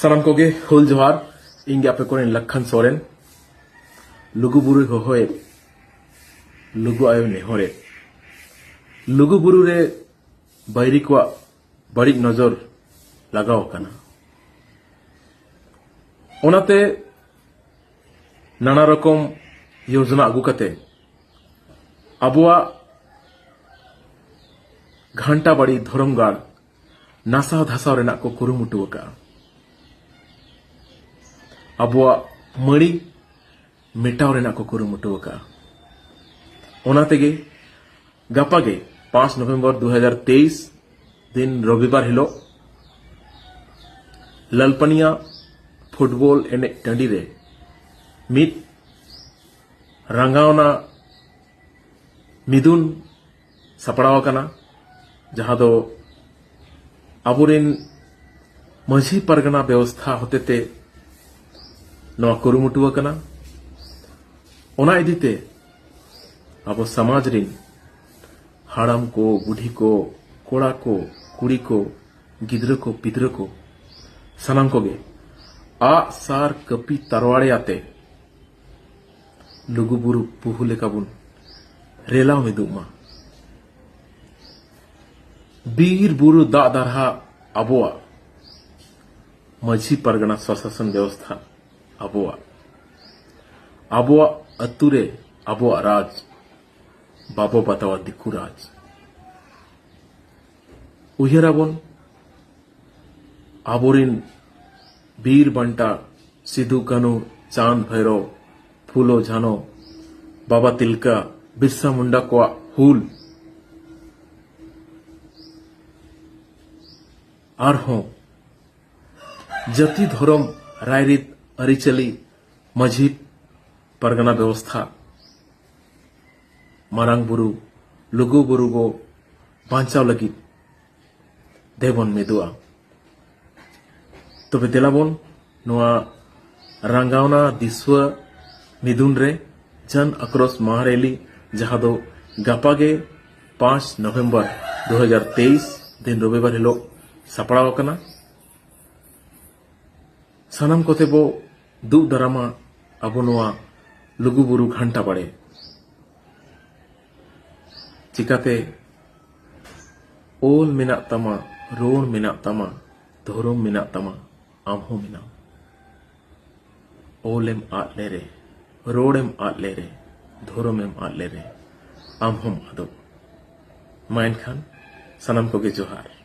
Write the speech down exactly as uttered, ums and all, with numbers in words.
ᱥᱟᱱᱟᱢ ᱠᱚᱜᱮ ᱦᱩᱞ ᱡᱚᱦᱟᱨ᱾ ᱤᱧ ᱜᱮ ᱟᱯᱮ ᱠᱚᱨᱮᱱ ᱞᱟᱠᱷᱟᱱ ᱥᱚᱨᱮᱱ᱾ ᱞᱩᱜᱩ ᱵᱩᱨᱩᱭ ᱦᱚᱦᱚᱭᱮᱫ, ᱞᱩᱜᱩ ᱟᱭᱳᱭ ᱱᱮᱦᱚᱨᱮᱫ, ᱞᱩᱜᱩ ᱵᱩᱨᱩ ᱨᱮ ᱵᱟᱹᱭᱨᱤ ᱠᱚᱣᱟᱜ ᱵᱟᱹᱲᱤᱡ ᱱᱚᱡᱚᱨ ᱞᱟᱜᱟᱣ ᱟᱠᱟᱱᱟ᱾ ᱚᱱᱟᱛᱮ ᱱᱟᱱᱟ ᱨᱚᱠᱚᱢ ᱭᱳᱡᱚᱱᱟ ᱟᱹᱜᱩ ᱠᱟᱛᱮ ᱟᱵᱚᱣᱟᱜ ᱜᱷᱟᱱᱴᱟ ᱵᱟᱲᱤ ᱫᱷᱚᱨᱚᱢ ᱜᱟᱲ ᱱᱟᱥᱟᱣ ᱫᱷᱟᱥᱟᱣ ᱨᱮᱱᱟᱜ ᱠᱚ ᱠᱩᱨᱩᱢᱩᱴᱩ ᱟᱠᱟᱫᱼᱟ᱾ ᱟᱵᱚᱣᱟᱜ ᱢᱟᱹᱲᱤ ᱢᱮᱴᱟᱣ ᱨᱮᱱᱟᱜ ᱠᱚ ᱠᱩᱨᱩᱢᱩᱴᱩ ᱟᱠᱟᱫᱼᱟ᱾ ᱚᱱᱟ ᱛᱮᱜᱮ ᱜᱟᱯᱟ ᱜᱮ, ᱯᱟᱸᱪ ᱱᱚᱵᱷᱮᱢᱵᱚᱨ ᱫᱩ ᱦᱟᱡᱟᱨ ᱛᱮᱭᱤᱥ, ᱫᱤᱱ ᱨᱚᱵᱤᱵᱟᱨ ᱦᱤᱞᱳᱜ, ᱞᱟᱞᱯᱟᱱᱤᱭᱟ ᱯᱷᱩᱴᱵᱚᱞ ᱮᱱᱮᱡ ᱴᱟᱺᱰᱤ ᱨᱮ ᱢᱤᱫ ᱨᱟᱸᱜᱟᱣᱱᱟ ᱢᱤᱫᱩᱱ ᱥᱟᱯᱲᱟᱣ ᱟᱠᱟᱱᱟ, ᱡᱟᱦᱟᱸ ᱫᱚ ᱟᱵᱚᱨᱮᱱ ᱢᱟᱹᱡᱷᱤ ᱯᱟᱨᱜᱟᱱᱟ ᱵᱮᱵᱚᱥᱛᱷᱟ ᱦᱚᱛᱮᱛᱮ ᱱᱚᱣᱟ ᱠᱩᱨᱩᱢᱩᱴᱩ ᱟᱠᱟᱱᱟ᱾ ᱚᱱᱟ ᱤᱫᱤᱛᱮ ᱟᱵᱚ ᱥᱚᱢᱟᱡᱽ ᱨᱮᱱ ᱦᱟᱲᱟᱢ ᱠᱚ, ᱵᱩᱰᱷᱤ ᱠᱚ, ᱠᱚᱲᱟ ᱠᱚ, ᱠᱩᱲᱤ ᱠᱚ, ᱜᱤᱫᱽᱨᱟᱹ ᱠᱚ, ᱯᱤᱫᱽᱨᱟᱹ ᱠᱚ, ᱥᱟᱱᱟᱢ ᱠᱚᱜᱮ ᱟᱜ ᱥᱟᱨ ᱠᱟᱹᱯᱤ ᱛᱟᱨᱣᱟᱲᱮ ᱟᱛᱮ ᱞᱩᱜᱩ ᱵᱩᱨᱩ ᱵᱩᱦᱩ ᱞᱮᱠᱟ ᱵᱚᱱ ᱨᱮᱞᱟᱣ ᱢᱤᱫᱚᱜ ᱢᱟ᱾ ᱵᱤᱨ ᱵᱩᱨᱩ ᱫᱟᱜ ᱫᱟᱨᱦᱟ ᱟᱵᱚᱣᱟᱜ, ᱢᱟᱹᱡᱷᱤ ᱯᱟᱨᱜᱟᱱᱟ ᱥᱚᱥᱟᱥᱚᱱ ᱵᱮᱵᱚᱥᱛᱷᱟ ᱟᱵᱚᱣᱟᱜ, ᱟᱵᱚᱣᱟᱜ ᱟᱹᱛᱩ ᱨᱮ ᱟᱵᱚᱣᱟᱜ ᱨᱟᱡᱽ, ᱵᱟᱵᱚ ᱵᱟᱛᱟᱣᱟ ᱫᱤᱠᱩ ᱨᱟᱡᱽ᱾ ᱩᱭᱦᱟᱹᱨᱟᱵᱚᱱ, ᱟᱵᱚᱨᱮᱱ ᱵᱤᱨ ᱵᱟᱱᱴᱟ ᱥᱤᱫᱩ ᱠᱟᱹᱱᱩ, ᱪᱟᱸᱫᱽ ᱵᱷᱟᱭᱨᱚ, ᱯᱷᱩᱞᱳ ᱡᱷᱟᱱᱚ, ᱵᱟᱵᱟ ᱛᱤᱞᱠᱟ, ᱵᱤᱨᱥᱟ ᱢᱩᱱᱰᱟ ᱠᱚᱣᱟᱜ ᱦᱩᱞ, ᱟᱨᱦᱚᱸ ᱡᱟᱹᱛᱤ, ᱫᱷᱚᱨᱚᱢ, ᱨᱟᱭᱨᱤᱛ, ᱟᱹᱨᱤᱪᱟᱹᱞᱤ, ᱢᱟᱹᱡᱷᱤ ᱯᱟᱨᱜᱟᱱᱟ ᱵᱮᱵᱚᱥᱛᱷᱟ, ᱢᱟᱨᱟᱝ ᱵᱩᱨᱩ, ᱞᱩᱜᱩ ᱵᱩᱨᱩ ᱵᱚ ᱵᱟᱧᱪᱟᱣ ᱞᱟᱹᱜᱤᱫ ᱫᱮᱵᱚᱱ ᱢᱤᱫᱚᱜᱼᱟ᱾ ᱛᱚᱵᱮ ᱫᱮᱞᱟᱵᱚᱱ ᱱᱚᱣᱟ ᱨᱟᱸᱜᱟᱣᱱᱟ ᱫᱤᱥᱣᱟᱹ ᱢᱤᱫᱩᱱ ᱨᱮ ᱡᱟᱱ ᱟᱠᱨᱳᱥ ᱢᱟᱦᱟ ᱨᱮᱞᱤ, ᱡᱟᱦᱟᱸ ᱫᱚ ᱜᱟᱯᱟ ᱜᱮ ᱯᱟᱸᱪ ᱱᱚᱵᱷᱮᱢᱵᱚᱨ ᱫᱩ ᱦᱟᱡᱟᱨ ᱛᱮᱭᱤᱥ ᱫᱤᱱ ᱨᱚᱵᱤᱵᱟᱨ ᱦᱤᱞᱳᱜ ᱥᱟᱯᱲᱟᱣ ᱟᱠᱟᱱᱟ᱾ ᱥᱟᱱᱟᱢ ᱠᱚᱛᱮ ᱵᱚ ᱫᱩᱜ ᱫᱟᱨᱟᱢᱟ ᱟᱵᱚ ᱱᱚᱣᱟ ᱞᱩᱜᱩᱵᱩᱨᱩ ᱜᱷᱟᱱᱴᱟ ᱵᱟᱲᱮ᱾ ᱪᱤᱠᱟᱛᱮ ᱚᱞ ᱢᱮᱱᱟᱜ ᱛᱟᱢᱟ, ᱨᱚᱲ ᱢᱮᱱᱟᱜ ᱛᱟᱢᱟ, ᱫᱷᱚᱨᱚᱢ ᱢᱮᱱᱟᱜ ᱛᱟᱢᱟ, ᱟᱢ ᱦᱚᱸ ᱢᱮᱱᱟᱢ᱾ ᱚᱞᱮᱢ ᱟᱫ ᱞᱮᱨᱮ, ᱨᱚᱲᱮᱢ ᱟᱫ ᱞᱮᱨᱮ, ᱫᱷᱚᱨᱚᱢᱮᱢ ᱟᱫ ᱞᱮᱨᱮ, ᱟᱢ ᱦᱚᱸᱢ ᱟᱫᱚᱜ᱾ ᱢᱟ ᱮᱱᱠᱷᱟᱱ ᱥᱟᱱᱟᱢ ᱠᱚᱜᱮ ᱡᱚᱦᱟᱨ᱾